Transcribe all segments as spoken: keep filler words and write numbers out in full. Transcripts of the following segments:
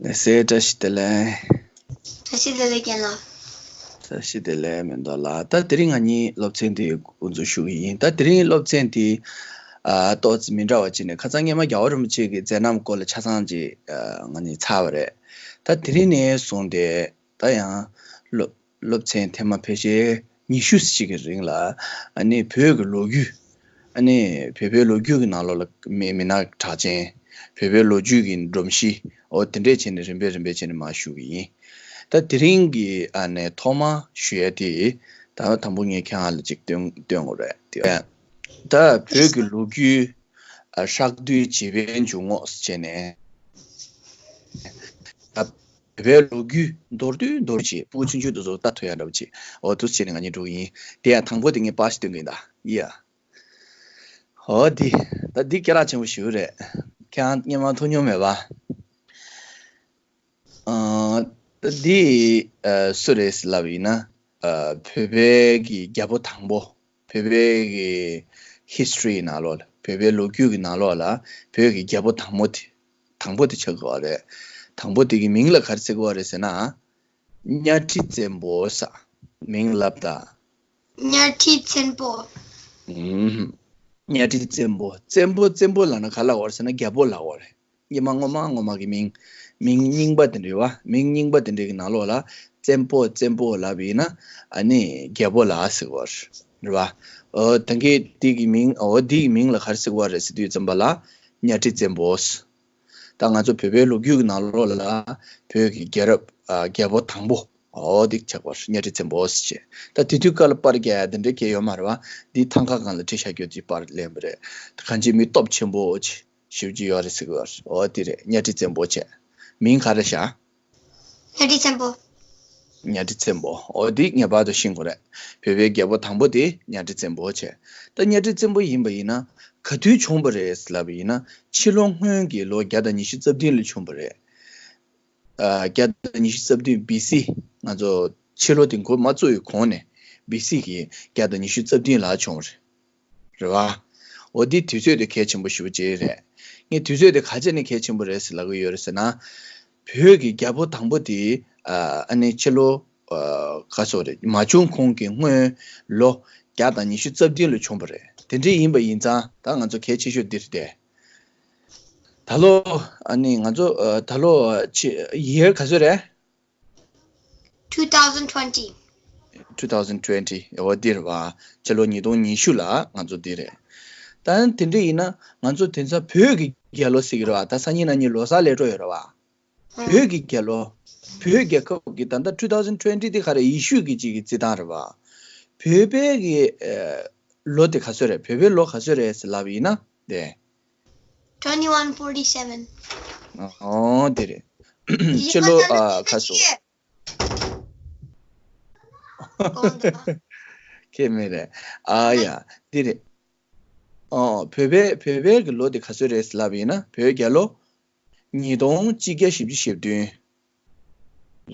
ལགས་སེ། བཀྲ་ཤིས་བདེ་ལེགས། བཀྲ་ཤིས་བདེ་ལེགས་རྒན་ལགས། བཀྲ་ཤིས་བདེ་ལེགས་མེ་ཏོག་ལགས། ད་དེ་རིང་ང་གཉིས་སློབ་ཚན་འདི་འགོ་འཛུགས་ཞུ་གི་ཡིན། ད་དེ་རིང་སློབ་ཚན་འདི་ཨ་ཏོག་ཙམ་མི་འདྲ་བ་ཅིག་ནས། ཁ་སང་སྔོན་མ་རྒྱལ་བ་རིན་པོ་ཆེ་གི་མཛད་རྣམ་སྐོར་ལ་ཆ་ཚང་ཅིག་ཨ་ང་གཉིས་ཚར་བ་རེད། ད་དེ་རིང་ནས་བཟུང་སྟེ་ད་ཡང་སློབ་སློབ་ཚན་ཐེངས་མ་ཕལ་ཆེར་ཉི་ཤུ་ཞིག་གི་རིང་ལ་ཨ་ནི་བོད་ཀྱི་ལོ་རྒྱུས། ཨ་ནི་བོད་པའི་ལོ་རྒྱུས་ཀྱི་ནང་ལོགས་ལ་མི་མི་སྣ་གྲགས་ཅན། བོད་པའི་ལོ་རྒྱུས་ཀྱི་སྒྲོམ་གཞི། འོ་དེ་འདྲས་བྱས་ནས་རིམ་པས་རིམ་པས་བྱས་ནས་མར་ཞུ་གི་ཡིན། ད་དེ་རིང་གི་ཨ་ནི་ཐོག་མ་ཞུ་ཡ་དེ། ད་དང་པོ་ངས་ཁྱེད་རང་ལ་ཅིག་སྟོན་སྟོན་དགོས་རེད་དེ། ད་བོད་ཀྱི་ལོ་རྒྱུས་ཨ་ཧྲག་བསྡུས་བྱིས་པའི་འཇུག་ངོགས་ཟེར་བྱས་ནས། ད་བོད་པའི་ལོ་རྒྱུས་མདོར་བསྡུས་མདོར་བསྡུས་ཅིག་སྤུ་གུ་ཆུང་ཆུང་དེ་ཚོ་ལྟ་ཐུབ་ཡ་འདྲ་པོ་ཅིག་འོ་འདུག་སེ་བྱས་ནས་ང་གཉིས་འགྲོ་གི་ཡིན། དེ་ཡང་དང་པོ་དེ་ངས་པར་ཞིག་སྟོན་གི་ཡིན་ད། ཡ། འོ་འདི། ད་འདི་སྐད་གྲགས་ཆེན་པོ་ཞེ་པོ་རེད། ཁྱེད་རང་སྔོན་མ་མཐོང་མྱོང་མེད་པ། ཨ། ད་འདི་ཨ་སུ་རེད་ཟེར་ལབ་ཡིན་ན། ཨ་བོད་པའི་གི་རྒྱལ་པོ་དང་པོ། བོད་པའི་གི་ཧི་སི་ཊོ་རི་ནང་ལོགས་ལ། བོད་པའི་ལོ་རྒྱུས་ཀྱི་ནང་ལོགས་ལ་བོད་ཀྱི་རྒྱལ་པོ་དང་པོ་དེ། དང་པོ་དེ་ཆགས་དགོས་པ་རེད། དང་པོ་དེ་གི་མིང་ལ་ག་རེ་ཟེར་དགོས་པ་རེད་ཟེར་ན། གཉའ་ཁྲི་བཙན་པོ་ཟེར། མིང་ལབ་དང་། གཉའ་ཁྲི་བཙན་པོ། ཨུམ། གཉའ་ཁྲི་བཙན་པོ། བཙན་པོ་བཙན་པོ་ལབ་ན་ག་ལབ་དགོས་རེད་ཟེར་ན་རྒྱལ་པོ་ལབ་དགོས་རེད། སྔོན་མ་སྔོན་མ་སྔོན་མ་གི་མིང་། མིང་རྙིང་པ་དེ་འདྲ་བ། མིང་རྙིང་པ་དེ་འདྲ་གི་ནང་ལོགས་ལ་བཙན་པོ་བཙན་པོ་ལབ་ཡིན་ན་ཨ་ནི་རྒྱལ་པོ་ལ་ཟེར་དགོས་རེད་བ། འོ་ད་གིན་འདི་གི་མིང་། འོ་འདི་གི་མིང་ལ་ག་རེ་ཟེར་དགོས་རེད་ཟེར་དུས་ཙམ་པ་ལ་གཉའ་ཁྲི་བཙན་པོ་ཟེར། ད་ང་ཚོ་བོད་པའི་ལོ་རྒྱུས་ཀྱི་ནང་ལོགས་ལ་བོད་ཀྱི་རྒྱལ་རབས་ཨ་རྒྱལ་པོ་དང་པོ། འོ་འདི་ཆགས་པ་རེད། གཉའ་ཁྲི་བཙན་པོ་ཟེར་བྱས། ད་དེ་དུས་སྐབས་ལ་པར་རྒྱག་ཡ་དེ་འདྲ་གང་ཡང་ཡོད་མ་རེད་བ། འདི་ཐང་ཀ་སྒང་ལ་བྲིས་བཞག་རྒྱུ་ཅིག་པར་ལེན་པ་རེད། གང་ཅི་མི་སྟོབས་ཆེན་པོ་ཅིག་ཞེ་པོ་ཅིག་ཡོད་རེད་ཟེར་གི་ཡོད་རེད། འོ་དེ་རེད། གཉའ་ཁྲི་བཙན་པོ་བྱས། མིང་ག་རེ་བཞག་གཉའ་ཁྲི་བཙན་པོ། གཉའ་ཁྲི་བཙན་པོ། འོ་འདི་ངེས་པར་དུ་ཤེས་དགོས་རེད། བོད་པའི་རྒྱལ་པོ་དང་པོ་དེ་གཉའ་ཁྲི་བཙན་པོ་བྱས། ད་གཉའ་ཁྲི་བཙན་པོ་ཡིན་པ་ཡིན་ན་ག་དུས་བྱུང་བ་རེད་ལབ་པ་ཡིན་ན། ཕྱི་ལོ་སྔོན་གྱི་ལོ་བརྒྱ་དང་ཉི་ཤུ་རྩ་བདུན་ལ་བྱུང་བ་རེད། ཨ་བརྒྱ་དང་ཉི་ཤུ་རྩ་བདུན་བི་སི། ང་ཚོ་ཕྱི་ལོ་དེ་འགོ་མ་བཙུགས་པའི་གོང་ནས། བི་སི་གི་བརྒྱ་དང་ཉི་ཤུ་རྩ་བདུན་ལ་བྱུང་བ་རེད། རེད་བ། འོ་འདི་དུས་ཚོད་དེ་གལ་ཆེན་པོ་ཞེ་པོ་ཅིག་རེད། ངས་དུས་ཚོད་དེ་ག་རེ་བྱས་ནས་གལ་ཆེན་པོ་རེད་ཟེར་ལབ་ཀྱི་ཡོད་རེད་ཟེར་ན། བོད་ཀྱི་རྒྱལ་པོ་དང་པོ་དེ་ཨ་ཨ་ནི་ཕྱི་ལོ་ཨ་ག་ཚོད་རེད། མ་བྱུང་གོང་གི་སྔོན་ལོ་བརྒྱ་དང་ཉི་ཤུ་རྩ་བདུན་ལ་བྱུང་བ་རེད། དེ་འདྲ་ཡིན་པ་ཡིན་ཙང་ད་ང་ཚོ་གལ་ཆེ་ཤོས་འདི་རེད་དེ། ད་ལོ་ཨ་ནི་ང་ཚོ་ཨ་ད་ལོ་ཕྱི་ཡར་ག་ཚོད་རེད། two thousand twenty. two thousand twenty. འོ་འདི་རེད་བ། ཕྱི་ལོ་ཉིས་སྟོང་ཉི་ཤུ་ལ་ང་ཚོ་འདི་རེད། ད་དེ་འདྲ་ཡིན་ན་ང་ཚོ་དེང་སང་བོད་ཀྱི་རྒྱལ་ལོ་ཟེར་གྱི་རེད་བ། ད་སང་ཉིན་གནངས་ཉིན་ལོ་གསར་སླེབས་འགྲོ་ཡོད་རེད་བ། ཨ། བོད་ཀྱི་རྒྱལ་ལོ། བོད་རྒྱལ་ཁབ་ཀྱི་ད་ལྟ་two thousand twenty དེ་ག་རེ། ཡེ་ཤུ་གི་གཅིག་གི་རྩིས་སྟངས་རེད་བ། བོད་པའི་གི་ཨ་ལོ་དེ་ག་ཚོད་རེད། བོད་པའི་ལོ་ག་ཚོད་རེད་ཟེར་ལབ་པ་ཡིན་ན་དེ། twenty-one forty-seven. ཨོ་དེ་རེད། ཕྱི་ལོ་ཨ་ག་ཚོད། ཁྱད་མེད་རེད། ཨ་ཡ། འདི་རེད། ཨོ་བོད་པའི་བོད་པའི་གི་ལོ་དེ་ག་ཚོད་རེད་ལབ་ཡིན་ན། བོད་རྒྱལ་ལོ་ཉིས་སྟོང་གཅིག་བརྒྱ་བཞི་བཅུ་ཞེ་བདུན་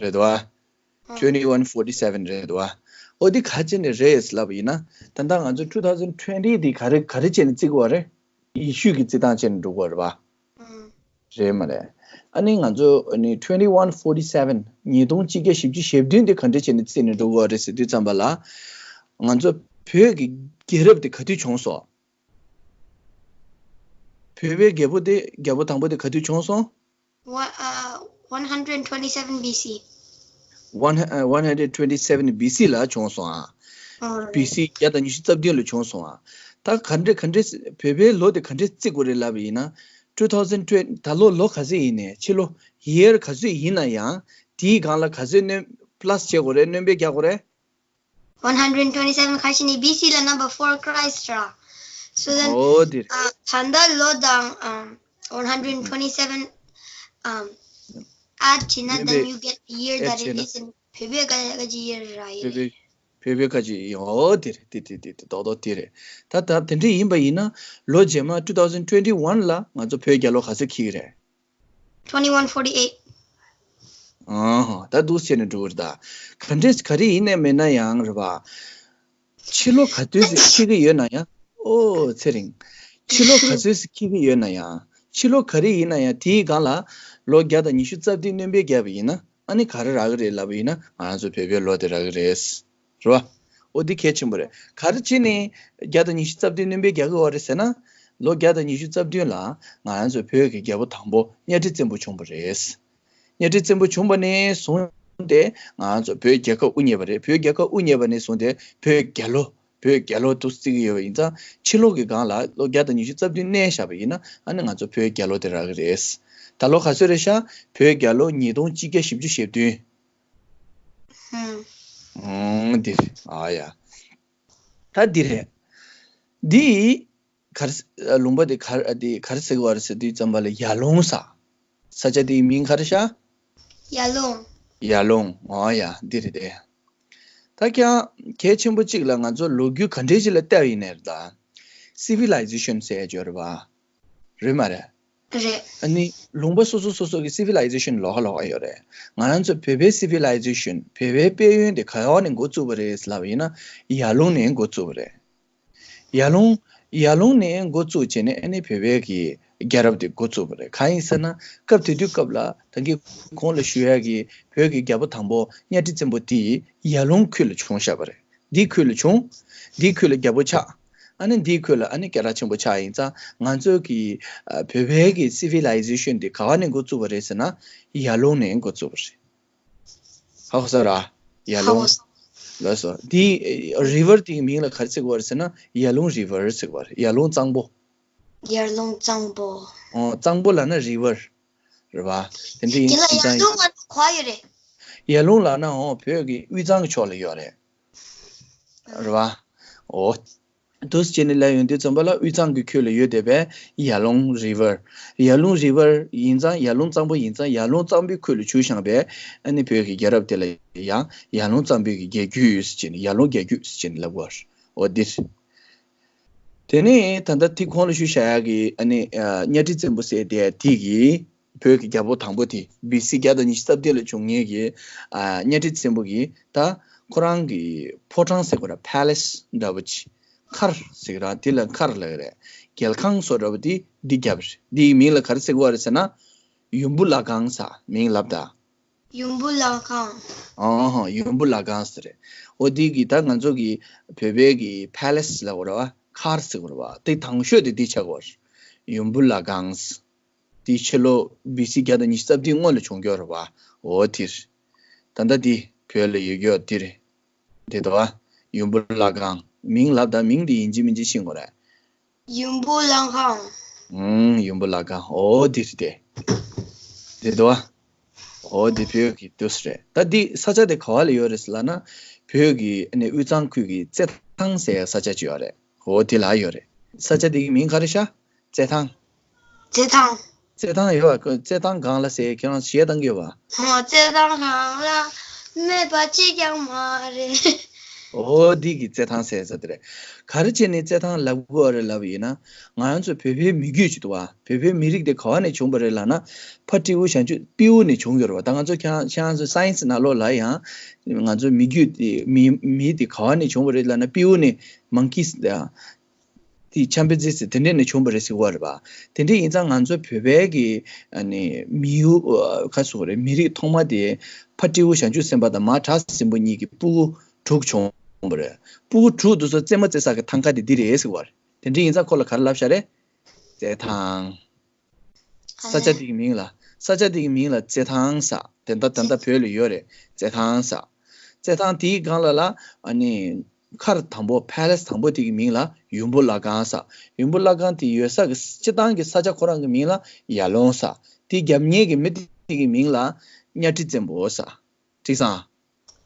རེད་དོ། ཨ། twenty-one forty-seven རེད་དོ། ཨ། ཨོ་འདི་ག་བྱས་ནས་རེད་ལབ་ཡིན་ན། ད་ལྟ་ང་ཚོ་two thousand twenty འདི་ག་རེ་ག་རེ་བྱས་ནས་བརྩི་དགོས་པ་རེད། ཡེ་ཤུ་གི་རྩིས་སྟངས་བྱས་ནས་འགྲོ་དགོས་རེད་པ། ཨང་། རེད་མ་རེད། ཨ་ནི་ང་ཚོ་ཨ་ནི་twenty-one forty-seven ཉིས་སྟོང་གཅིག་བརྒྱ་བཞི་བཅུ་ཞེ་བདུན་དེ་ག་འདྲ་བྱས་ནས་བརྩིས་ནས་འགྲོ་དགོས་རེད་ཟེར་དུས་ཙམ་པ་ལ། ང་ཚོ་བོད་ཀྱི་རྒྱལ་རབས་དེ་ག་དུས་བྱུང་སོང་། བོད་པའི་རྒྱལ་པོ་དེ་རྒྱལ་པོ་དང་པོ་དེ་ག་དུས་བྱུང་སོང་། One, uh, one hundred twenty-seven B C. One, uh, one hundred twenty-seven B C ལ་བྱུང་སོང་ཨ། ཨོ། རེད། B C བརྒྱ་དང་ཉི་ཤུ་རྩ་བདུན་ལ་བྱུང་སོང་ཨ། ད་ག་འདྲ་ག་འདྲ་བོད་པའི་ལོ་དེ་ག་འདྲ་བརྩི་དགོས་རེད་ལབ་པ་ཡིན་ན། two thousand twenty ད་ལོ་ལོ་ག་ཚོད་ཡིན་ནས། ཕྱི་ལོ་year ག་ཚོད་ཡིན་ན་ཡང་། དེའི་སྒང་ལ་ག་ཚོད་སྣོན་plus བྱེད་དགོས་རེད། སྣོན་པ་རྒྱག་དགོས་རེད། One hundred twenty-seven ག་ཞིག་ནི་B C ལ་number four Christ ར། So then ཨོ་དེ་རེད། ཨ་ད་ལྟ་ལོ་དང་ཨམ་one hundred twenty-seven ཨམ་add བྱས་ན་then you get the year that it is in བོད་པའི་ཀ་ཀ་ཅི་year ར་ཡིན། བོད་པའི་བོད་པའི་ཀ་ཅི་ཡིན། ཨོ་དེ་རེད། དེ་དེ་དེ་དེ་རྡོག་རྡོག་དེ་རེད། ད་ད་དེ་འདྲ་ཡིན་པ་ཡིན་ན་ལོ་རྗེས་མ two thousand twenty-one ལ་ང་ཚོ་བོད་རྒྱལ་ལོ་ག་ཚོད་འཁེལ་གི་རེད། Twenty-one forty-eight. ཨང་། ད་འདུག་བྱས་ནས་འགྲོ་གི་རེད་ད། ག་འདྲས་ག་རེ་ཡིན་ནའི་མིན་ན་ཡང་རེད་པ། ཕྱི་ལོ་ག་དུས་སུ་འཁེལ་གི་ཡོད་ན་ཡང་། ཨོ་ཚེ་རིང་། ཕྱི་ལོ་ག་དུས་སུ་འཁེལ་གི་ཡོད་ན་ཡང་། ཕྱི་ལོ་ག་རེ་ཡིན་ན་ཡང་དེའི་སྒང་ལ། ལོ་བརྒྱ་དང་ཉི་ཤུ་རྩ་བདུན་སྣོན་པ་བརྒྱབ་པ་ཡིན་ན་ཨ་ནི་ག་རེ་རག་གི་རེད་ལབ་པ་ཡིན་ན་ང་རང་ཚོ་བོད་པའི་ལོ་དེ་རག་གི་རེད། རེད་བ། འོ་འདི་གལ་ཆེན་པོ་རེད། ག་རེ་བྱས་ནས་བརྒྱ་དང་ཉི་ཤུ་རྩ་བདུན་སྣོན་པ་རྒྱག་གི་ཡོད་རེད་ཟེར་ན། ལོ་བརྒྱ་དང་ཉི་ཤུ་རྩ་བདུན་ལ་ང་རང་ཚོ་བོད་ཀྱི་རྒྱལ་པོ་དང་པོ་གཉའ་ཁྲི་བཙན་པོ་བྱུང་བ་རེད། གཉའ་ཁྲི་བཙན་པོ་བྱུང་བ་ནས་བཟུང་སྟེ་ང་རང་ཚོ་བོད་རྒྱལ་ཁབ་དབུ་བརྙེས་པ་རེད། བོད་རྒྱལ་ཁབ་དབུ་བརྙེས་པ་ནས་བཟུང་སྟེ་བོད་རྒྱལ་ལོ། བོད་རྒྱལ་ལོ་དུ་བརྩི་གི་ཡོད་པ་ཡིན་ཙང་ཕྱི་ལོགས་ཀྱི་སྒང་ལ་ལོ་བརྒྱ་དང་ཉི་ཤུ་རྩ་བདུན་བསྣན་བཞག་པ་ཡིན་ན་ཨ་ནི་ང་ཚོ་བོད་རྒྱལ་ལོ་དེ་རག་གི་རེད། ད་ལོ་ག་ཚོད་རེད་ཤག་བོད་རྒྱལ་ལོ་ཉིས་སྟོང་གཅིག་བརྒྱ་བཞི་བཅུ་ཞེ་བདུན། ཧུམ། ཨང་འདི་རེད། ཨ་ཡ། ད་འདི་རེད། འདི་གར་ལུང་པ་འདི་གར་འདི་གར་ཟེར་བ་རེད་ཟེར་དུས་ཙམ་པ་ལ་ཡར་ཀླུང་ཟེར། ས་ཆ་འདིའི་མིང་ག་རེ་ཤག་ཡར་ཀླུང་། ཡར་ཀླུང་། ཨ་ཡ་འདི་རེད་དེ། ད་ཀྱང་གལ་ཆེན་པོ་གཅིག་ལ་ང་ཚོ་ལོ་རྒྱུས་ག་འདྲའི་ཅིག་ལ་བལྟས་པ་ཡིན་ནའི་རེད་ད། Civilization ཟེར་ཡ་ཅིག་ཡོད་རེད་པ། རེད་མ་རེད། རེད། ཨ་ནི་ལུང་པ་སོ་སོ་སོ་སོ་གི་Civilization ལོགས་ཀ་ལོགས་ཀ་ཡོད་རེད། ང་རང་ཚོ་བོད་པའི་Civilization བོད་པའི་དཔལ་ཡོན་དེ་ག་བ་ནས་འགོ་བཙུགས་པ་རེད་ལབ་པ་ཡིན་ན་ཡར་ཀླུང་ནས་འགོ་བཙུགས་པ་རེད། ཡར་ཀླུང་། ཡར་ཀླུང་ནས་འགོ་བཙུགས་བྱས་ནས་ཨ་ནི་བོད་པའི་གི་རྒྱལ་རབས་དེ་འགོ་བཙུགས་པ་རེད། གང་ཡིན་ཟེར་ན་སྐབས་དེ་དུས་སྐབས་ལ་ད་གིན་གོང་ལ་ཞུ་ཡ་གི་བོད་ཀྱི་རྒྱལ་པོ་དང་པོ་གཉའ་ཁྲི་བཙན་པོ་དེ་ཡར་ཀླུང་ཁུལ་ལ་བྱུང་བཞག་པ་རེད། འདིའི་ཁུལ་ལ་བྱུང་། འདིའི་ཁུལ་ལ་རྒྱལ་པོ་ཆགས། ཨ་ནི་འདིའི་ཁུལ་ལ་ཨ་ནི་སྐད་གྲགས་ཆེན་པོ་ཆགས་ཡིན་ཙང་ང་ཚོའི་གི་ཨ་བོད་པའི་གི་Civilization དེ་ག་བ་ནས་འགོ་བཙུགས་པ་རེད་ཟེར་ན་ཡར་ཀླུང་ནས་འགོ་བཙུགས་པ་རེད། ཧ་གོ་སོང་ར། ཡར་ཀླུང་། ཧ་གོ་སོང་། ལགས་སོ། འདི་ཨེ་river དེའི་མིང་ལ་ག་རེ་ཟེར་གི་ཡོད་རེད་ཟེར་ན་ཡར་ཀླུང་river ཟེར་གི་ཡོད་རེད། ཡར་ཀླུང་གཙང་པོ། ཡར་ཀླུང་གཙང་པོ། ཨོ་གཙང་པོ་ལབ་ན་river རེད་པ། དེ་འདྲ་ཡིན་དེ་ལ་ཙང་ཡར་ཀླུང་ལབ་ན་ག་པར་ཡོད་རེད། ཡར་ཀླུང་ལབ་ན་ཨོ་བོད་ཀྱི་དབུས་གཙང་གི་ཕྱོགས་ལ་ཡོད་རེད། རེད་པ། ཨོ། འདུག་སེ་བྱས་ནས་ལབ་ཡོང་དུས་ཙམ་པ་ལ་དབུས་གཙང་གི་ཁུལ་ལ་ཡོད་བསྡད་པའི་ཡར་ཀླུང་river། ཡར་ཀླུང་river ཡིན་ཙང་ཡར་ཀླུང་གཙང་པོ་ཡིན་ཙང་ཡར་ཀླུང་གཙང་པོའི་ཁུལ་ལ་བྱུང་བཞག་པའི་ཨ་ནི་བོད་ཀྱི་རྒྱལ་རབས་དེ་ལ་ཡང་ཡར་ཀླུང་གཙང་པོའི་གི་རྒྱལ་རྒྱུད་ཟེར་བྱས་ནས་ཡར་ཀླུང་རྒྱལ་རྒྱུད་ཟེར་བྱས་ནས་ལབ་དགོས་རེད། འོ་འདིར། དེ་ནས་ད་ལྟ་དེ་གོང་ལ་ཞུས་བཞག་ཡག་གི་ཨ་ནི་ཨ་གཉའ་ཁྲི་བཙན་པོ་ཟེར་དེ་དེ་གི་བོད་ཀྱི་རྒྱལ་པོ་དང་པོ་དེ་བི་སི་བརྒྱ་དང་ཉི་ཤུ་རྩ་བདུན་ལ་བྱུང་མཁན་གྱི་ཨ་གཉའ་ཁྲི་བཙན་པོ་གི་ད་ཁོ་རང་གི་ཕོ་བྲང་ཟེར་དགོས་ར་palace འདྲ་པོ་ཅིག་མཁར་ཟེར་གི་ར་དེ་ལ་མཁར་ལབ་ཀྱི་རེད། རྒྱལ་ཁང་བཟོ་འདྲ་པོ་དེ་འདི་བརྒྱབ་རེད། འདིའི་མིང་ལ་ག་རེ་ཟེར་གི་ཡོད་རེད་ཟེར་ན་ཡུམ་བུ་བླ་སྒང་ཟེར་མིང་ལབ་ད། ཡུམ་བུ་བླ་སྒང་། ཨང་ཧང་ཡུམ་བུ་བླ་སྒང་ཟེར་རེད། འོ་འདི་གི་ད་ང་ཚོ་གི་བོད་པའི་གི་palace ལབ་དགོས་རེད་པ། མཁར་ཟེར་དགོས་རེད་པ། དེ་དང་ཤོས་དེ་འདི་ཆགས་ཀྱི་ཡོད་རེད། ཡུམ་བུ་བླ་སྒང་། འདི་ཕྱི་ལོ་བི་སི་བརྒྱ་དང་ཉི་ཤུ་རྩ་བདུན་སྔོན་ལ་བྱུང་ཡོད་རེད་པ། འོ་དེ་རེད། ད་ལྟ་འདི་བོད་ལ་ཡོད་ཡོད་འདི་རེད། དེ་དོ། ཡུམ་བུ་བླ་སྒང་། མིང་ལབ་ད་མིང་འདི་ཡིན་གཅིག་མིན་གཅིག་ཤེས་དགོས་རེད། ཡུམ་བུ་བླ་སྒང་། ཨུམ། ཡུམ་བུ་བླ་སྒང་། འོ་འདི་རེད་དེ། དེ་དོ། འོ་འདི་བོད་ཀྱི་དུས་རེད། ད་འདི་ས་ཆ་དེ་ག་བ་ལ་ཡོད་རེད་ཟེར་ལབ་ན། བོད་ཀྱི་ཨ་ནི་དབུས་གཙང་ཁུལ་གྱི་རྩེད་ཐང་ཟེར་ཡ་ས་ཆ་ཅིག་ཡོད་རེད། འོ་དེ་ལ་ཡོད་རེད། ས་ཆ་དེ་གི་མིང་ག་རེ་ཤག་རྩེད་ཐང་། རྩེད་ཐང་། རྩེད་ཐང་ཡོད་པ། རྩེད་ཐང་སྒང་ལ་ཟེར་ཁྱེད་རང་གཞས་བཏང་གི་ཡོད་པ། ཧོ་རྩེད་ཐང་སྒང་ལ་མེད་པ་གཅིག་ཀྱང་མ་རེད། འོ་འདི་གི་རྩེད་ཐང་ཟེར་ས་དེ་རེད། ག་རེ་བྱས་ནས་རྩེད་ཐང་ལབ་དགོས་རེད་ལབ་ཡིན་ན། ང་རང་ཚོ་བོད་པའི་མི་རྒྱུད་ཅིག་འདུག་པ། བོད་པའི་མི་རིགས་དེ་ག་བ་ནས་བྱུང་བ་རེད་ལབ་ན། ཕ་སྤྲེའུ་ཞང་ཆུ་སྤྲེའུ་ནས་བྱུང་ཡོད་རེད་པ། ད་ང་ཚོ་ཁྱེད་རང་ཁྱེད་རང་ཚོ་science ནང་ལོགས་ལ་ཡང་། ང་ཚོ་མི་རྒྱུད་དེ་མི་མི་དེ་ག་བ་ནས་བྱུང་བ་རེད་ལབ་ན་སྤྲེའུ་ནས་monkeys དེ་chimpanzees དེ་འདྲས་ནས་བྱུང་བ་རེད་ཟེར་གྱི་ཡོད་རེད་པ། དེ་འདྲས་ཡིན་ཙང་ང་ཚོ་བོད་པའི་གི་ཨ་ནི་མི་ཡུལ་ཁ་སོ་རེད། མི་རིགས་ཐོག་མ་དེ་ཕ་སྤྲེའུ་ཞང་ཆུ་སེམས་དཔའ་དང་མ་བྲག་སྲིན་པོ་གཉིས་ཀྱི་སྤུ་གུ་དྲུག་བྱུང་བ་རེད། སྤུ་གུ་དྲུག་དེ་ཚོ་རྩེད་མོ་རྩེ་ས་གི་ཐང་ཀ་དེ་འདི་རེད་ཟེར་གྱི་ཡོད་རེད། དེ་འདྲས་ཡིན་ཙང་ཁོ་ལ་ག་རེ་ལབ་བཞག་རེད། རྩེད་ཐང་། ས་ཆ་དེ་གི་མིང་ལ། ས་ཆ་དེ་གི་མིང་ལ་རྩེད་ཐང་ཟེར། དེ་འདྲ་ད་ལྟ་བོད་ལ་ཡོད་རེད། རྩེད་ཐང་ཟེར། རྩེད་ཐང་དེའི་སྒང་ལ་ལ་ཨ་ནི་མཁར་དང་པོ་palace དང་པོ་དེ་གི་མིང་ལ་ཡུམ་བུ་བླ་སྒང་ཟེར། ཡུམ་བུ་བླ་སྒང་དེ་ཡོད་ས་གི་སྤྱིར་བཏང་གི་ས་ཆ་ཁོ་རང་གི་མིང་ལ་ཡར་ཀླུང་ཟེར། དེ་རྒྱབ་གཉེར་གི་མི་དེ་གི་མིང་ལ་གཉའ་ཁྲི་བཙན་པོ་ཟེར། འགྲིག་སོང་།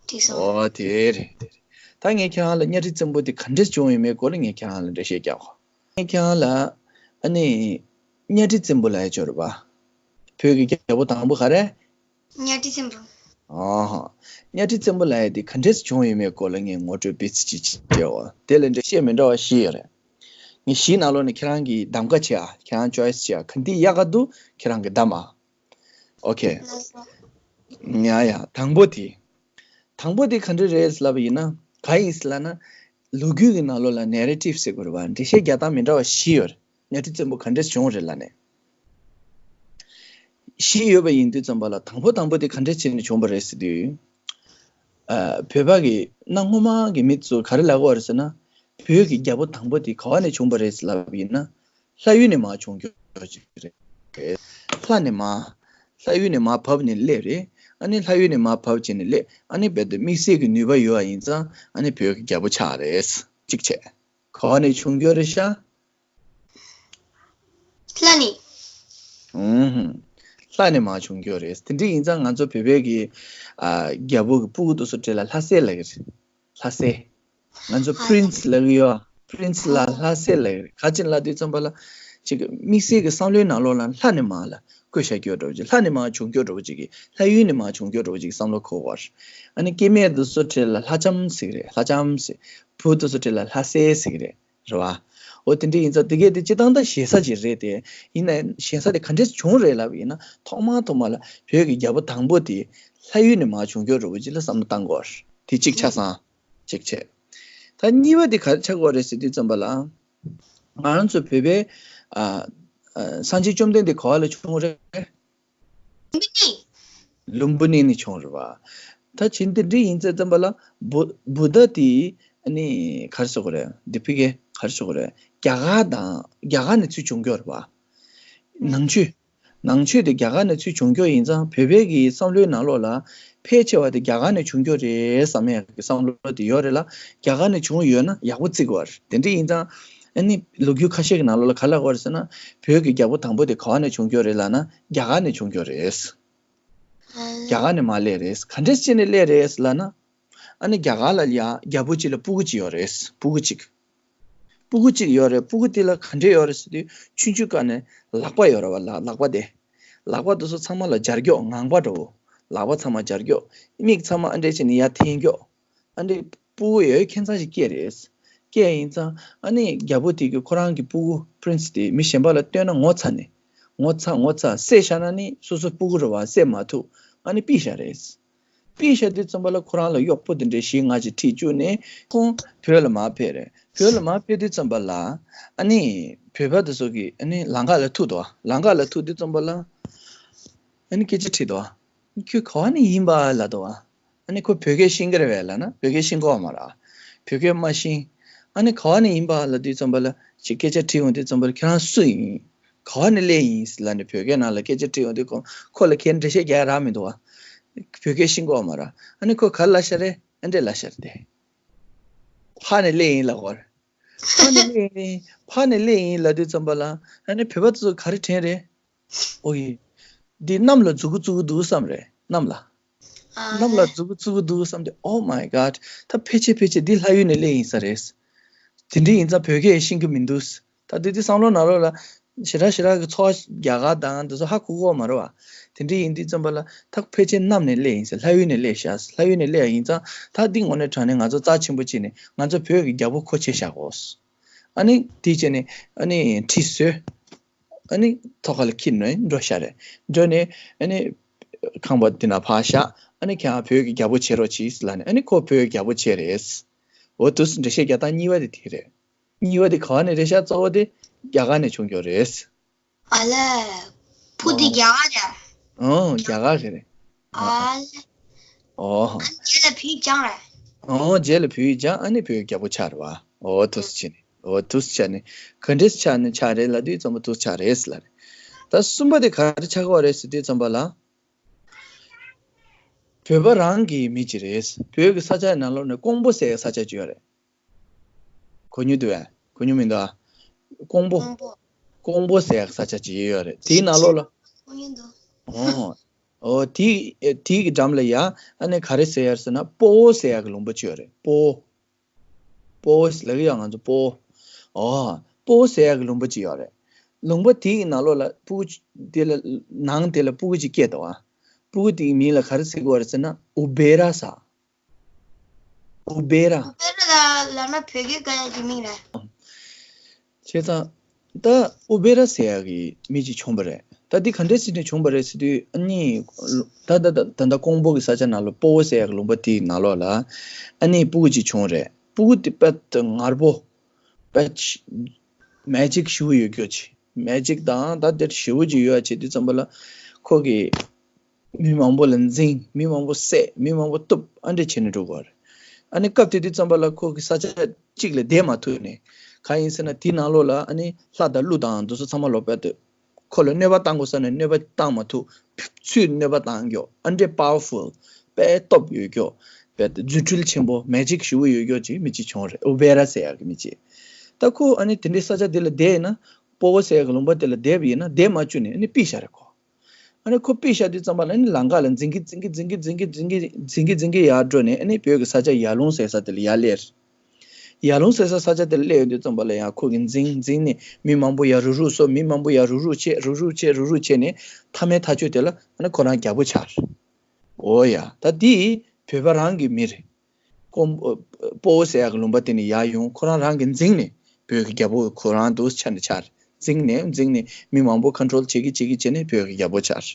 འགྲིག་སོང་། ཨོ་དེ་རེད། ད་ངས་ཁྱེད་རང་ལ་གཉའ་ཁྲི་བཙན་པོ་དེ་ག་འདྲས་བྱུང་ཡོད་མེད་སྐོར་ལ་ངས་ཁྱེད་རང་ལ་འགྲེལ་བཤད་རྒྱག་གོ། ངས་ཁྱེད་རང་ལ་ཨ་ནི་གཉའ་ཁྲི་བཙན་པོ་ལབ་ཡ་ཅིག་ཡོད་རེད་པ། བོད་ཀྱི་རྒྱལ་པོ་དང་པོ་ག་རེ། གཉའ་ཁྲི་བཙན་པོ། ཨོ་ཧོ། གཉའ་ཁྲི་བཙན་པོ་ལབ་ཡ་དེ་ག་འདྲས་བྱུང་ཡོད་མེད་སྐོར་ལ་ངས་ངོ་སྤྲོད་སྤེལ་ཚིག་ཅིག་བྱས་འོ། དེ་ལ་འགྲེལ་བཤད་མི་འདྲ་བ་བཞི་ཡོད་རེད། ངས་བཞིའི་ནང་ལོགས་ནས་ཁྱེད་རང་གིས་གདམ་ག་བྱེད་ཨ། ཁྱེད་རང་choice་བྱེད་ཨ། ག་འདི་ཡག་ག་འདུག་ཁྱེད་རང་གིས་གདམ་ཨ། ཨོ་ཁེ། ལགས་སོ། ཡ་ཡ། དང་པོ་དེ། དང་པོ་དེ་ག་འདྲ་རེད་ལབ་པ་ཡིན་ན། གང་ཡིན་ཟེར་ལབ་ན། ལོ་རྒྱུས་ཀྱི་ནང་ལོགས་ལ་narrative་ཟེར་དགོས་རེད་པ། འགྲེལ་བཤད་རྒྱག་སྟངས་མི་འདྲ་བ་བཞི་ཡོད་རེད། གཉའ་ཁྲི་བཙན་པོ་ག་འདྲས་བྱུང་རེད་ལབ་ནས། བཞི་ཡོད་པ་ཡིན་དུས་ཙམ་པ་ལ། དང་པོ་དང་པོ་དེ་ག་འདྲས་བྱས་ནས་བྱུང་བ་རེད་ཟེར་དུས། ཨ། བོད་པ་གི་གནའ་སྔོན་མ་གི་མི་ཚོ་ག་རེ་ལབ་ཀྱི་ཡོད་རེད་ཟེར་ན། བོད་ཀྱི་རྒྱལ་པོ་དང་པོ་དེ་ག་བ་ནས་བྱུང་བ་རེད་ལབ་པ་ཡིན་ན། ལྷ་ཡུལ་ནས་མར་བྱུང་རྒྱུ་ཅིག་རེད། ལྷ་ནས་མར། ལྷ་ཡུལ་ནས་མར་བབས་ནས་སླེབས་རེད། ཨ་ནི་ལྷ་ཡུལ་ནས་མར་བབས་བྱས་ནས་སླེབས། ཨ་ནི་རྦད་དེ་དམིགས་བསལ་གྱི་ནུས་པ་ཡོད་པ་ཡིན་ཙང་། ཨ་ནི་བོད་ཀྱི་རྒྱལ་པོ་ཆགས་རེད། གཅིག་བྱས། ག་བ་ནས་བྱུང་རྒྱུ་རེད་ཤག་ལྷ་ནས། ཨུམ། ལྷ་ནས་མར་བྱུང་རྒྱུ་རེད། དེ་འདྲ་ཡིན་ཙང་ང་ཚོ་བོད་པའི་གི། ཨ། རྒྱལ་པོ་གི་སྤུ་གུ་དེ་ཚོ་གྲས་ལ་ལྷ་སྲས་ལབ་ཀྱི་རེད། ལྷ་སྲས། ང་ཚོ་ཨ། པི་རིན་སི་ལབ་ཀྱི་ཡོད། པི་རིན་སི་ལ་ལྷ་སྲས་ལབ་ཀྱི་རེད། ག་རེ་བྱས་ནས་ལབ་དུས་ཙམ་པ་ལ། ཅིག་དམིགས་བསལ་གྱི་བསམ་བློའི་ནང་ལོགས་ལ་ལྷ་ནས་མར་ལ་བཀོད་བཞག་རྒྱུ་འདྲ་བོ་ཅིག་ལྷ་ནས་མར་བྱུང་རྒྱུ་འདྲ་བོ་ཅིག་གི། ལྷ་ཡུལ་ནས་མར་བྱུང་རྒྱུ་འདྲ་བོ་ཅིག་བསམ་བློ་འཁོར་བ་རེད། ཨ་ནི་སྐྱེ་དམན་དེ་ཚོ་གྲས་ལ་ལྷ་ལྕམ་ཟེར་གྱི་རེད། ལྷ་ལྕམ་ཟེར། བུ་དེ་ཚོ་གྲས་ལ་ལྷ་སྲས་ཟེར་གྱི་རེད། རེད་བ། འོ་དེ་འདྲ་ཡིན་ཙང་དེ་གས་དེ་སྤྱིར་བཏང་ད་ཞེ་ས་ཅིག་རེད་དེ། ཡིན་ནའི་ཞེ་ས་དེ་ག་འདྲས་བྱུང་རེད་ལབ་ཡིན་ན། ཐོག་མ་ཐོག་མ་ལ་བོད་ཀྱི་རྒྱལ་པོ་དང་པོ་དེ་ལྷ་ཡུལ་ནས་མར་བྱུང་རྒྱུ་འདྲ་བོ་ཅིག་ལ་བསམ་བློ་བཏང་དགོས་རེད། དེ་གཅིག་ཆ་ཚང་། གཅིག་བྱས། ད་གཉིས་པ་དེ་ག་རེ་ཆགས་ཀྱི་ཡོད་རེད་ཟེར་དུས་ཙམ་པ་ལ། ང་རང་ཚོ་བོད་པའི། ཨ། ཨ། སངས་རྒྱས་བཅོམ་ལྡན་འདས་ག་བ་ལ་བྱུང་རེད། ལུམ་བི་ནི། ལུམ་བི་ནི་ནས་བྱུང་རེད་བ། ད་བྱས་ན་དེ་འདྲ་ཡིན་ཙང་ཙམ་པ་ལ། བུ། བུདྡྷ་དེ། ཨ་ནི་ག་རེ་ཟེར་དགོས་རེད། འདི་ཕ་གི་ག་རེ་ཟེར་དགོས་རེད། རྒྱ་གར་དང་། རྒྱ་གར་ནས་ཚུར་བྱུང་རྒྱུ་རེད་བ། ནང་ཆོས། ནང་ཆོས་དེ་རྒྱ་གར་ནས་ཚུར་བྱུང་རྒྱུ་ཡིན་ཙང་། བོད་པའི་གི་བསམ་བློའི་ནང་ལོགས་ལ་ཕལ་ཆེ་བ་དེ་རྒྱ་གར་ནས་བྱུང་རྒྱུ་རེད་བསམ་ཡག་གི་བསམ་བློ་དེ་ཡོད་རེད་ལ། རྒྱ་གར་ནས་བྱུང་ཡོད་ན་ཡག་པོ་བརྩི་དགོས་རེད། དེ་འདྲ་ཡིན་ཙང་། ཨ་ནི་ལོ་རྒྱུས་ཁ་ཤས་ཀྱི་ནང་ལོགས་ལ་ག་རེ་ལབ་ཀྱི་ཡོད་རེད་ཟེར་ན། བོད་ཀྱི་རྒྱལ་པོ་དང་པོ་དེ་ག་བ་ནས་བྱུང་རྒྱུ་རེད་ལབ་ན། རྒྱ་གར་ནས་བྱུང་རྒྱུ་རེད། རྒྱ་གར་ནས་མར་སླེབས་རེད། ག་འདྲས་བྱས་ནས་སླེབས་རེད་ལབ་ན། ཨ་ནི་རྒྱ་གར་ལ་ཡ་རྒྱལ་པོ་གཅིག་ལ་སྤུ་གུ་གཅིག་ཡོད་རེད། སྤུ་གུ་གཅིག་སྤུ་གུ་གཅིག་ཡོད་རེད། སྤུ་གུ་དེ་ལ་ག་འདྲས་ཡོད་རེད་ཟེར་དུས། ཆུང་ཆུང་སྒང་ནས་ལག་པ་ཡོད་རེད་བ། ལག་ལག་པ་དེ། ལག་པ་དེ་ཚོ་ཚང་མ་ལ་སྦྱར་རྒྱུ། ངང་པ་འདྲ་བོ། ལག་པ་ཚང་མ་སྦྱར་རྒྱུ། མིག་ཚང་མ་ཨ་འདྲས་བྱས་ནས་ཡར་འཐེན་རྒྱུ། ཨ་འདྲས་སྤུ་གུ་ཡོད་ཁྱད་མཚར་ཞིག་སྐྱེས་རེད། སྐྱེས་ཡིན་ཙང་། ཨ་ནི་རྒྱལ་པོ་དེ་གིས་ཁོ་རང་གི་སྤུ་གུ་པི་རིན་སི་དེ་མི་གཞན་པ་ལ་སྟོན་ན་ངོ་ཚ་ནས། ངོ་ཚ་ངོ་ཚ། བསད་བཞག་ན་ནི་སོ་སོ་སྤུ་གུ་རེད་བ། བསད་མ་ཐུབ། ཨ་ནི་ཕུད་བཞག་རེད། ཕུད་བཞག་དུས་ཙམ་པ་ལ་ཁོ་རང་ལ་གཡོག་པོ་དེ་འདྲས་བཞི་ལྔ་ཅིག་ཁྲིད་བཅུག་ནས། ཁོང་བོད་ལ་མར་ཕེབས་རེད། བོད་ལ་མར་ཕེབས་དུས་ཙམ་པ་ལ། ཨ་ནི་བོད་པ་དེ་ཚོ་གིས་ཨ་ནི་ལམ་ཁ་ལ་ཐུག་འདུག་ལམ་ཁ་ལ་ཐུག་དུས་ཙམ་པ་ལ། ཨ་ནི་སྐད་ཆ་དྲིས་འདུག་ཁྱོད་ག་བ་ནས་ཡིན་པ་ལབ་འདུག་ཨ་ནི་ཁོ་བོད་སྐད་ཤེས་ཀྱི་རེད་པས་ལབ་ན། བོད་སྐད་ཤེས་ཀྱི་ཡོད་མ་རེད། བོད་སྐད་མ་ཤེས། ཨ་ནི་ག་བ་ནས་ཡིན་པ་ལབ་དུས་ཙམ་པ་ལ། ཅིག་སྐད་ཆ་དྲིས་ཡོང་དུས་ཙམ་པ་ལ། ཁྱེད་རང་སུ་ཡིན། ག་བ་ནས་སླེབས་ཡིན་ལབ་ནས་བོད་སྐད་ནང་ལ་སྐད་ཆ་དྲིས་ཡོང་དུས། ཁོ། ཁོ་ལ་ཁྱེད་འགྲེལ་བཤད་རྒྱག་ཡག་རག་མི་འདུག་བ། བོད་སྐད་ཤེས་ཀྱི་ཡོད་མ་རེད། ཨ་ནི་ཁོས་ག་རེ་ལབ་ཤག་རེད། ཨ་འདྲས་ལབ་ཤག་རེད་དེ། ཕར་ནས་སླེབས་ཡིན་ལབ་ཀྱི་ཡོད་རེད། ཕར་ནས་སླེབས་ཡིན། ཕར་ནས་སླེབས་ཡིན་ལབ་དུས་ཙམ་པ་ལ། ཨ་ནི་བོད་པ་ཚོ་ག་རེ་དྲན་རེད། ཨོ་ཡེ། འདི་གནམ་ལ་མཛུ་གུ་བཙུགས་ཀྱི་འདུག་བསམ་རེད། གནམ་ལ། ཨ། གནམ་ལ་མཛུ་གུ་བཙུགས་ཀྱི་འདུག་བསམ་དུས། Oh my God། ད་ཕལ་ཆེར་ཕལ་ཆེར་འདི་ལྷ་ཡུལ་ནས་སླེབས་ཡིན་ས་རེད། དེ་འདྲ་ཡིན་ཙང་བོད་སྐད་ཤེས་ཀྱི་མི་འདུག་ད་དེ་དུས་བསམ་བློ་ནང་ལོགས་ལ། ཞེ་དྲག་ཞེ་དྲག་གི་ཚོར་བ། རྒྱ་གར་དང་དེ་ཚོ་ཧ་གོ་གི་ཡོད་མ་རེད་བ། དེ་འདྲ་ཡིན་དུས་ཙམ་པ་ལ། ད་ཕལ་ཆེར་གནམ་ནས་སླེབས་ཡིན་ཟེར། ལྷ་ཡུལ་ནས་སླེབས་ཤག་ལྷ་ཡུལ་ནས་སླེབས་ཡིན་ཙང་། ད་འདི་དངོས་གནས་དྲང་གནས་ང་ཚོ་རྩ་ཆེན་པོ་བྱས་ནས། ང་ཚོ་བོད་ཀྱི་རྒྱལ་པོ་ཁོ་བྱས་བཞག་དགོས། ཨ་ནི་དེ་བྱས་ནས། ཨ་ནི་ཁྲི་བཟོས། ཨ་ནི་ཐོག་ཁ་ལ་འཁྱེར་ནས་འགྲོ་ཤག་རེད། འགྲོ་ནས་ཨ་ནི་ཁང་པ་འདི་ན་ཕར་བཞག་ཨ་ནི་ཁྱེད་རང་བོད་ཀྱི་རྒྱལ་པོ་བྱེད་རོགས་གྱིས་ལབ་ནས། ཨ་ནི་ཁོ་བོད་ཀྱི་རྒྱལ་པོ་བྱས་རེད། འོ་དེ་འགྲེལ་བཤད་རྒྱག་སྟངས་གཉིས་པ་དེ་དེ་རེད། གཉིས་པ་དེ་ག་བ་ནས་རེད་ཤག་གཙོ་བོ་དེ་རྒྱ་གར་ནས་བྱུང་རྒྱུ་རེད། ཨ་ལས། བུ་དེ། ཨོ། རྒྱ་གར་རེད། ཨོ། རྒྱ་གར་གྱི་རེད། ཨ་ལས། ཨོ། ཨ་ནི་རྗེས་ལ་བོད་སྦྱངས་རེད། ཨོ། རྗེས་ལ་བོད་སྦྱངས། ཨ་ནི་བོད་རྒྱལ་པོ་ཆགས་རེད་བ། ཨོ་དེ་འདྲས་བྱས་ནས། ཨོ་དེ་འདྲས་ཆགས་ནས། ག་འདྲས་ཆགས་ནས་ཆགས་རེད་ལབ་དུས་ཙམ་པ་དེ་འདྲས་ཆགས་རེད་ལབ་རེད། ད་གསུམ་པ་དེ་ག་རེ་ཆགས་ཀྱི་ཡོད་རེད་ཟེར་དུས་ཙམ་པ་ལ། བོད་པ་རང་གི་མི་ཅིག་རེད། བོད་ཀྱི་ས་ཆ་ནང་ལོགས་ནས་ཀོང་པོ་ཟེར་ཡག་ས་ཆ་ཅིག་ཡོད་རེད། གོ་མྱོང་འདུག་གས། གོ་མྱོང་མི་འདུག་ཨ། ཀོང་པོ། ཀོང་པོ། ཀོང་པོ་ཟེར་ཡག་ས་ཆ་ཅིག་ཡོད་རེད། དེའི་ནང་ལོགས་ལ། གོ་མྱོང་འདུག་ཨོ། ཨོ་དེའི། དེའི་གི་འགྲམ་ལ་ཡ། ཨ་ནི་ག་རེ་ཟེར་ཡག་ཟེར་ན། སྤོ་བོ་ཟེར་ཡག་གི་ལུང་པ་ཅིག་ཡོད་རེད། སྤོ་བོ། སྤོ་བོ་ཟེར་ལབ་ཀྱི་ཡོད་ང་ཚོ། སྤོ་བོ། ཨོ། སྤོ་བོ་ཟེར་ཡག་གི་ལུང་པ་ཅིག་ཡོད་རེད། ལུང་པ་དེའི་གི་ནང་ལོགས་ལ་སྤུ་གུ་ཅིག་དེ་ལ། ནང་དེ་ལ་སྤུ་གུ་ཅིག་སྐྱེས་འདུག་ཨ། སྤུ་གུ་དེའི་མིང་ལ་ག་རེ་ཟེར་གྱི་ཡོད་རེད་ཟེར་ན། ཨུ་བེ་ར་ཟེར། ཨུ་བེ་ར། ཨུ་བེ་ར་ལ་ལབ་ན་བོད་སྐད་ག་ཡ་གི་མིང་རེད། བྱས་ཙང་། ད་ཨུ་བེ་ར་ཟེར་ཡག་གི་མི་ཅིག་བྱུང་བ་རེད། ད་འདི་ག་འདྲས་བྱས་ནས་བྱུང་བ་རེད་ཟེར་དུས། ཨ་ནི། ད་ད་ད་ད་ད་ཀོང་པོ་གི་ས་ཆ་ནང་ལོགས། སྤོ་བོ་ཟེར་ཡག་གི་ལུང་པ་དེའི་ནང་ལོགས་ལ། ཨ་ནི་སྤུ་གུ་ཅིག་བྱུང་རེད། སྤུ་གུ་དེ་དཔེ་ངར་པོ། དཔེ་མེ་ཇིག་ཞེ་པོ་ཡོད་རྒྱུ་ཅིག་མེ་ཇིག་དང་ད་དེ་ཞེ་པོ་ཅིག་ཡོད་པ་བྱས་དུས་ཙམ་པ་ལ། ཁོ་གིས་མི་མང་པོ་ལ་འཛིང་། མི་མང་པོ་བསད། མི་མང་པོ་གཏུབ། ཨ་འདྲས་བྱས་ནས་འགྲོ་དགོས་རེད། ཨ་ནི་སྐབས་དེ་དུས་ཙམ་པ་ལ་ཁོ་གི་ས་ཆ་གཅིག་ལ་བསྡད་མ་ཐུབ་ནས། གང་ཡིན་ཟེར་ན་དེའི་ནང་ལོགས་ལ་ཨ་ནི་ལྷ་དང་ཀླུ་དང་འདི་ཚོ་ཚང་མ་ལོག་པ་དུས། ཁོ་ལ་གནོད་པ་བཏང་དགོས་ས་ནས་གནོད་པ་བཏང་མ་ཐུབ། ཚུར་གནོད་པ་བཏང་མགྱོགས། ཨ་འདྲས་པ་ཝར་ཕུལ། དཔེ་སྟོབས་ཡོད་མགྱོགས། དཔེ་རྫུ་འཕྲུལ་ཆེན་པོ། མེ་ཇིག་ཞེ་པོ་ཡོད་མགྱོགས་ཅིག་མི་གཅིག་བྱུང་རེད། ཨུ་བེ་ར་ཟེར་ཡག་གི་མི་གཅིག་ད་ཁོ་ཨ་ནི་དེ་འདྲའི་ས་ཆ་དེ་ལ་བསྡད་ཡིན་ན། སྤོ་བོ་ཟེར་ཡག་གི་ལུང་པ་དེ་ལ་བསྡད་པ་ཡིན་ན། བསྡད་མ་བཅུག་ནས་ཨ་ནི་ཕུད་བཞག་རེད་ཁོ། ཨ་ནི་ཁོ་ཕུད་བཞག་དུས་ཙམ་པ་ལ་ཨ་ནི་ལམ་ཁ་ལ་འཛིང་གི་འཛིང་གི་འཛིང་གི་འཛིང་གི་འཛིང་གི་འཛིང་གི་འཛིང་གི་ཡར་འགྲོ་ནས། ཨ་ནི་བོད་ཀྱི་ས་ཆ་ཡར་ཀླུང་ཟེར་ས་དེ་ལ་ཡར་སླེབས། ཡར་ཀླུང་ཟེར་ས་ས་ཆ་དེ་ལ་སླེབས་ཡོང་དུས་ཙམ་པ་ལ་ཡང་ཁོ་གིས་འཛིང་འཛིང་ནས་མི་མང་པོ་ཡར་རུག་རུག་བཟོ། མི་མང་པོ་ཡར་རུག་རུག་བྱས། རུག་རུག་བྱས། རུག་རུག་བྱས་ནས་མཐའ་མའི་མཐའ་མཇུག་དེ་ལ་ཨ་ནི་ཁོ་རང་རྒྱལ་པོ་ཆགས། འོ་ཡ། ད་འདི་བོད་པ་རང་གི་མི་རེད། ཀོང་། སྤོ་བོ་ཟེར་ཡག་གི་ལུང་པ་དེ་ནས་ཡར་ཡོང་། ཁོ་རང་རང་གིས་འཛིང་ནས་བོད་ཀྱི་རྒྱལ་པོ་ཁོ་རང་འདུག་ཆགས་ནས་ཆགས། འཛིང་ནས་འཛིང་ནས་མི་མང་པོ་ཁོན་ཊོལ་བྱེད་ཀྱི་བྱེད་ཀྱི་བྱས་ནས་བོད་ཀྱི་རྒྱལ་པོ་ཆགས།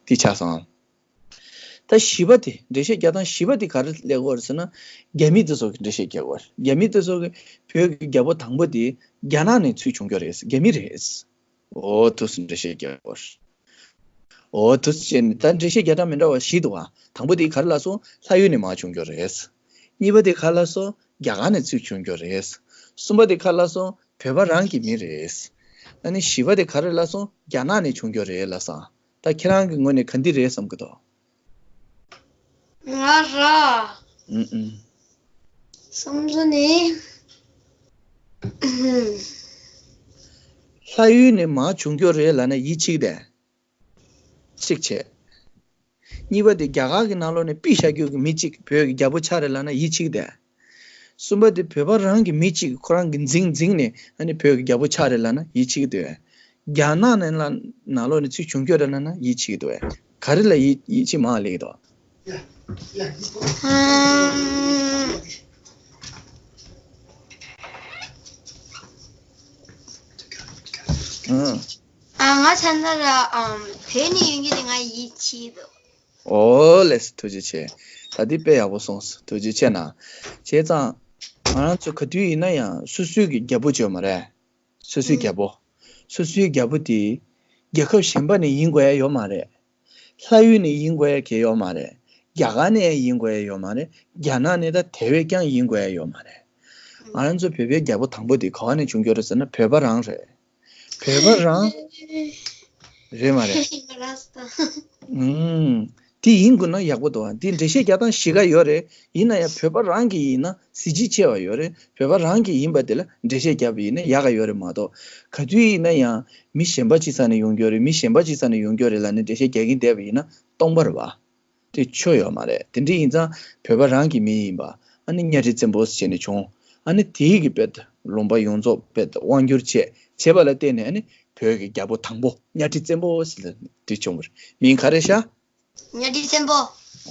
དེ་ཆགས་སོང་། ད་བཞི་པ་དེ། འགྲེལ་བཤད་རྒྱག་སྟངས་བཞི་པ་དེ་ག་རེ་སླེབས་ཀྱི་ཡོད་རེད་ཟེར་ན། རྒྱ་མི་དེ་ཚོ་གིས་འགྲེལ་བཤད་རྒྱག་གི་ཡོད་རེད། རྒྱ་མི་དེ་ཚོ་གིས་བོད་ཀྱི་རྒྱལ་པོ་དང་པོ་དེ་རྒྱ་ནག་ནས་ཚུར་བྱུང་རྒྱུ་རེད། རྒྱ་མི་རེད། འོ་དེ་ཚོ་འགྲེལ་བཤད་རྒྱག་གི་ཡོད་རེད། འོ་དེ་ཚོ་བྱས་ནས་ད་འགྲེལ་བཤད་རྒྱག་སྟངས་མི་འདྲ་བ་བཞི་འདུག་བ། དང་པོ་དེ་ག་རེ་ལབ་སོང་། ལྷ་ཡུལ་ནས་མར་བྱུང་རྒྱུ་རེད། གཉིས་པ་དེ་ག་རེ་ལབ་སོང་། རྒྱ་གར་ནས་ཚུར་བྱུང་རྒྱུ་རེད། གསུམ་པ་དེ་ག་རེ་ལབ་སོང་། བོད་པ་རང་གི་མི་རེད། ཨ་ནི་བཞི་པ་དེ་ག་རེ་ལབ་སོང་། རྒྱ་ནག་ནས་བྱུང་རྒྱུ་རེད་ལབ་སོང་། ད་ཁྱེད་རང་གི་ངོས་ནས་ག་འདི་རེད་བསམ་གི་འདུག་ང་ར། ཨུ་ཨུ། བསམ་ཚུལ་ནི། ལྷ་ཡུལ་ནས་མར་བྱུང་རྒྱུ་རེད་ལབ་ན་ཡིད་ཆེས་གི་དེ། གཅིག་བྱས། གཉིས་པ་དེ་རྒྱ་གར་གྱི་ནང་ལོགས་ནས་ཕུད་བཞག་རྒྱུ་གི་མི་གཅིག་བོད་ཀྱི་རྒྱལ་པོ་ཆགས་རེད་ལབ་ན་ཡིད་ཆེས་གི་དེ། གསུམ་པ་དེ་བོད་པ་རང་གི་མི་གཅིག་ཁོ་རང་གིས་འཛིང་འཛིང་ནས་ཨ་ནི་བོད་ཀྱི་རྒྱལ་པོ་ཆགས་རེད་ལབ་ན་ཡིད་ཆེས་གི་དེ། རྒྱ་ནག་ནས་ལ་ནང་ལོགས་ནས་ཚུར་བྱུང་རྒྱུ་རེད་ལབ་ན་ཡིད་ཆེས་གི་དེ། ག་རེ་ལ་ཡིད་ཡིད་ཆེས་མང་ལེགས་དོ། ཨམ། ཨ། ཨ། ང་ཚ་ན་ར་ཨམ་བོད་ནས་ཡོང་རྒྱུ་དེ་ང་ཡིད་ཆེས་འདུག་ཨོ་ལེས། ཐུགས་རྗེ་ཆེ། ད་འདི་དཔེ་ཡག་པོ་གསུངས་སོང་། ཐུགས་རྗེ་ཆེ་གནང་། བྱས་ཙང་ང་རང་ཚོ་ག་དུས་ཡིན་ན་ཡང་སོ་སོའི་གི་རྒྱལ་པོ་བྱོས་མ་རེད། སོ་སོའི་རྒྱལ་པོ། སོ་སོའི་རྒྱལ་པོ་དེ་རྒྱལ་ཁབ་གཞན་པ་ནས་ཡིན་དགོས་ཡ་ཡོད་མ་རེད། ལྷ་ཡུལ་ནས་ཡིན་དགོས་ཡ་གང་ཡོད་མ་རེད། རྒྱ་གར་ནས་ཡང་ཡིན་དགོས་ཡ་ཡོད་མ་རེད། རྒྱ་ནག་ནས་ད་དེ་བས་ཀྱང་ཡིན་དགོས་ཡ་ཡོད་མ་རེད། ང་རང་ཚོ་བོད་པའི་རྒྱལ་པོ་དང་པོ་དེ་ག་བ་ནས་བྱུང་རྒྱུ་རེད་ཟེར་ན་བོད་པ་རང་རེད། བོད་པ་རང་རེད་མ་རེད། ཨུམ། དེ་ཡིན་དགོས་ན་ཡག་པོ་འདུག་ཨ། དེ་འགྲེལ་བཤད་རྒྱག་སྟངས་བཞི་ཀ་ཡོད་རེད། ཡིན་ན་ཡང་བོད་པ་རང་གི་ཡིན་ན་གཟི་བརྗིད་ཆེ་བ་ཡོད་རེད། བོད་པ་རང་གི་ཡིན་པ་དེ་ལ་འགྲེལ་བཤད་རྒྱབ་པ་ཡིན་ན་ཡག་ག་ཡོད་རེད་མ་གཏོགས། ག་དུས་ཡིན་ན་ཡང་མི་གཞན་པ་ཅིག་ས་ནས་ཡོང་རྒྱུ་རེད། མི་གཞན་པ་ཅིག་ས་ནས་ཡོང་རྒྱུ་རེད་ལབ་ནས་འགྲེལ་བཤད་རྒྱག་གིན་བསྡད་པ་ཡིན་ན་སྟོང་པ་རེད་པ། དེ་ཆོ་ཡོད་མ་རེད། དེ་འདྲ་ཡིན་ཙང་བོད་པ་རང་གི་མི་ཡིན་པ། ཨ་ནི་གཉའ་ཁྲི་བཙན་པོ་ཟེར་ནས་བྱུང་། ཨ་ནི་དེའི་གི་དཔེ་ལུང་པ་ཡོངས་རྫོགས་དཔེ་དབང་བསྒྱུར་བྱས་བྱས་པ་ལ་བརྟེན་ནས་ཨ་ནི་བོད་ཀྱི་རྒྱལ་པོ་དང་པོ་གཉའ་ཁྲི་བཙན་པོ་ཟེར་ནས་དེ་བྱུང་བ་རེད། མིང་ག་རེ་ཤག་གཉའ་ཁྲི་བཙན་པོ།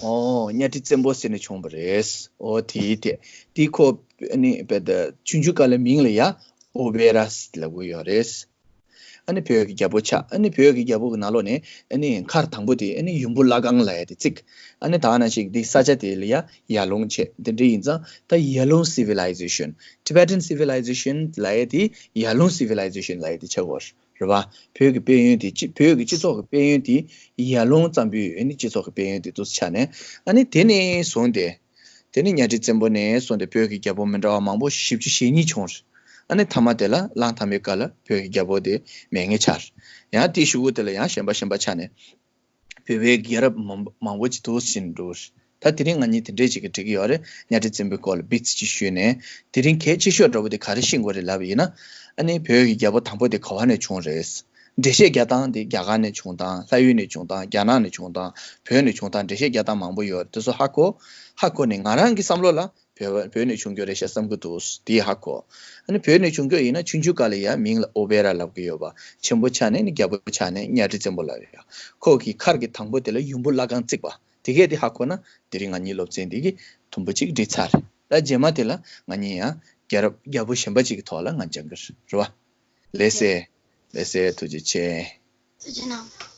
ཨོ། གཉའ་ཁྲི་བཙན་པོ་ཟེར་ནས་བྱུང་བ་རེད། ཨོ་དེའི་དེ། དེ་ཁོ་ཨ་ནི་དཔེ་ཆུང་ཆུང་སྐབས་ལ་མིང་ལ་ཡ་ཨོ་བེ་ར་ལབ་ཀྱི་ཡོད་རེད། ཨ་ནི་བོད་ཀྱི་རྒྱལ་པོ་ཆགས། ཨ་ནི་བོད་ཀྱི་རྒྱལ་པོ་གི་ནང་ལོགས་ནས་ཨ་ནི་མཁར་དང་པོ་དེ་ཨ་ནི་ཡུམ་བུ་བླ་སྒང་ལབ་ཡ་དེ་བརྩིགས། ཨ་ནི་ད་ནང་བཞིན་དེ་ས་ཆ་དེ་ལ་ཡ་ཡར་ཀླུང་བྱས། དེ་འདྲ་ཡིན་ཙང་ད་ཡར་ཀླུང་སི་ཝི་ལའི་ཛེ་ཤན། Tibetan Civilization ལབ་ཡ་དེ་ཡར་ཀླུང་སི་ཝི་ལའི་ཛེ་ཤན་ལབ་ཡ་དེ་ཆགས་ཀྱི་ཡོད་རེད་པ། བོད་ཀྱི་དཔལ་ཡོན་དེ་སྤྱི་བོད་ཀྱི་སྤྱི་ཚོགས་ཀྱི་དཔལ་ཡོན་དེ་ཡར་ཀླུང་བཙན་པོའི་ཨ་ནི་སྤྱི་ཚོགས་ཀྱི་དཔལ་ཡོན་དེ་འདུག་སེ་ཆགས་ནས། ཨ་ནི་དེ་ནས་བཟུང་སྟེ། དེ་ནས་གཉའ་ཁྲི་བཙན་པོ་ནས་བཟུང་སྟེ་བོད་ཀྱི་རྒྱལ་པོ་མི་འདྲ་བ་མང་པོ་བཞི་བཅུ་ཞེ་གཉིས་བྱུང་རེད། ཨ་ནི་མཐའ་མ་དེ་ལ་གླང་དར་མའི་སྐབས་ལ་བོད་ཀྱི་རྒྱལ་པོ་དེ་མེད་མཁན་ཆགས་རེད། ཡང་དེའི་གཞུག་གུ་དེ་ལ་ཡང་གཞན་པ་གཞན་པ་ཆགས་ནས། བོད་པའི་རྒྱལ་རབས་མང་མང་པོ་ཅིག་འདུག་སེ་འགྲོ་རེད། ད་དེ་རིང་ང་གཉིས་དེ་འདྲས་ཅིག་གི་འགྲིག་གི་ཡོད་རེད། གཉའ་ཁྲི་བཙན་པོའི་སྐོར་ལ་བིཊ་ཅིག་ཞུས་ནས། དེ་རིང་གལ་ཆེ་ཤོས་འདྲ་པོ་དེ་ག་རེ་ཤེས་དགོས་རེད་ལབ་པ་ཡིན་ན། ཨ་ནི་བོད་ཀྱི་རྒྱལ་པོ་དང་པོ་དེ་ག་བ་ནས་བྱུང་རེད། འགྲེལ་བཤད་རྒྱག་སྟངས་དེ་རྒྱ་གར་ནས་བྱུང་སྟངས། ལྷ་ཡུལ་ནས་བྱུང་སྟངས། རྒྱ་ནག་ནས་བྱུང་སྟངས། བོད་ནས་བྱུང་སྟངས། འགྲེལ་བཤད་རྒྱག་སྟངས་མང་པོ་ཡོད་རེད། དེ་ཚོ་ཧ་གོ། ཧ་གོ་ནས་ང་རང་གི་བསམ་བློ་ལ་བོད་བོད་ནས་བྱུང་རྒྱུ་རེད་ཤག་བསམ་གྱི་འདུག་དེ་ཧ་གོ། ཨ་ནི་བོད་ནས་བྱུང་རྒྱུ་ཡིན་ན་ཆུང་ཆུང་སྐབས་ལ་ཡ་མིང་ལ་ཨོ་པེ་ར་ལབ་ཀྱི་ཡོད་པ། ཆེན་པོ་ཆགས་ནས་ནི་རྒྱལ་པོ་ཆགས་ནས་གཉའ་ཁྲི་བཙན་པོ་ལབ་ཡ། ཁོ་གི་མཁར་གྱི་དང་པོ་དེ་ལ་ཡུམ་བུ་བླ་སྒང་བརྩིགས་པ། དེ་གས་དེ་ཧ་གོ་ན་དེ་རིང་ང་གཉིས་སློབ་ཚན་འདི་གི་དུམ་བུ་གཅིག་འགྲིག་ཚར་རེད། ད་རྗེས་མ་དེ་ལ་ང་གཉིས་ཡང་རྒྱལ་རབས་རྒྱལ་པོ་གཞན་པ་གཅིག་གི་ཐོག་ལ་ང་སྦྱང་གི་རེད་བ། ལགས་སེ། ལགས་སེ། ཐུགས་རྗེ་ཆེ། ཐུགས་རྗེ་གནང་།